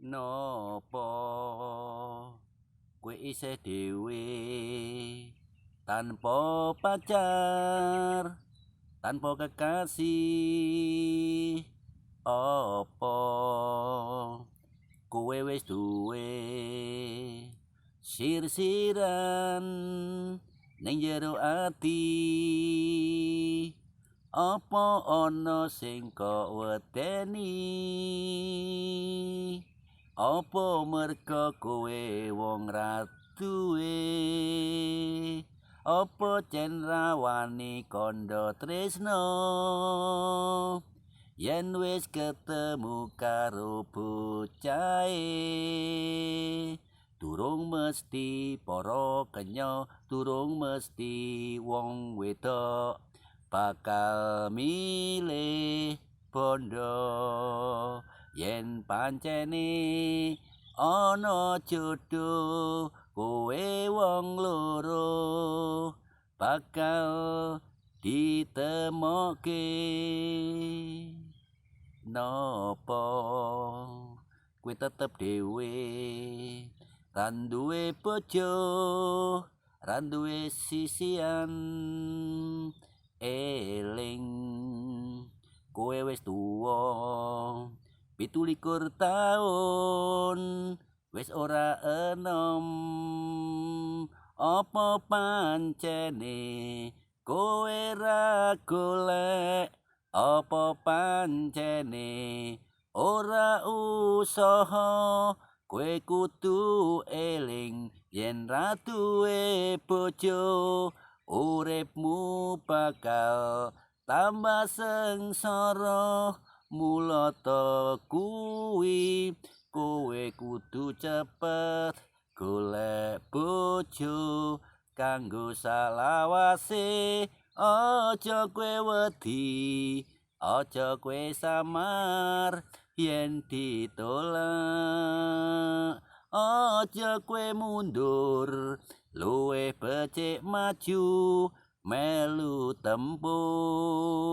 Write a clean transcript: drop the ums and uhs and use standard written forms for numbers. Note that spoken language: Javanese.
Napa kowe isih dhewe tanpa pacar, tanpa kekasih? Apa kowe wis duwe sir-siran ning jero ati? Apa ana sing kok wedeni? Apa merga kowe wong ra duwe? Apa cen ra wani kandha tresna yen wis ketemu karo bocahe? Durung mesti para kenya, durung mesti wong wedok bakal milih bondo. Yen pancene ana jodoh, kowe wong loro bakal ditemokke. Napa kowe tetep dhewe, ra duwe bojo, ra duwe sisian? Eling, kowe wis tuwa 27 taun, wis ora enom. Apa pancene kowe ra golek? Apa pancene ora usaha? Kowe kudu eling, yen ra duwe bojo uripmu bakal tambah sengsara. Mula ta kuwi kowe kudu cepet golek bojo kanggo salawase. Aja kowe wedi, aja kowe samar yen ditolak. Aja kowe mundur, luwih becik maju melu tempur.